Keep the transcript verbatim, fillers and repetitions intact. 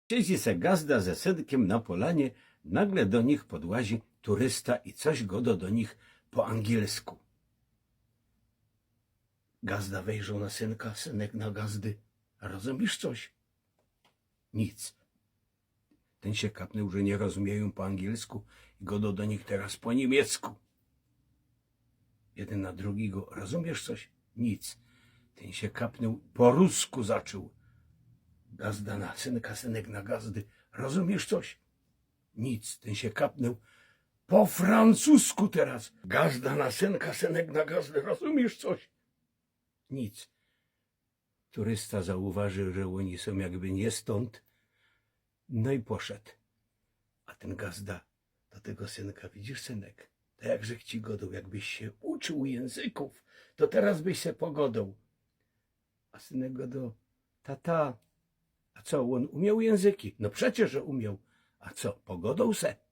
Siedzi se gazda ze synkym na polanie, nagle do nich podłazi turysta i coś godo do nich po angielsku. Gazda wejrzoł na synka, synek na gazdy: „Rozumisz coś?” „Nic”. Tyn sie kapnył, że niy rozumiyōm po angielsku i godo do nich teroz po niymiecku. Jedyn na drugigo: „Rozumisz coś?” „Nic”. Tyn sie kapnył, po rusku zaczōł. Gazda na synka, synek na gazdy: „Rozumisz coś?” „Nic”. Tyn sie kapnył, po francusku teroz. Gazda na synka, synek na gazdy: „Rozumisz coś?” „Nic”. Turysta zauważył, że ôni sōm jakby niy stōnd, no i poszoł. A tyn gazda do tego synka: „Widzisz, synek, to jakżech ci godoł, jakbyś sie uczōł jynzykōw, to teroz byś se pogodoł”. A synek godo: „Tata, a co, ôn umioł jynzyki?” „No przecie, że umioł. A co, pogodoł se?”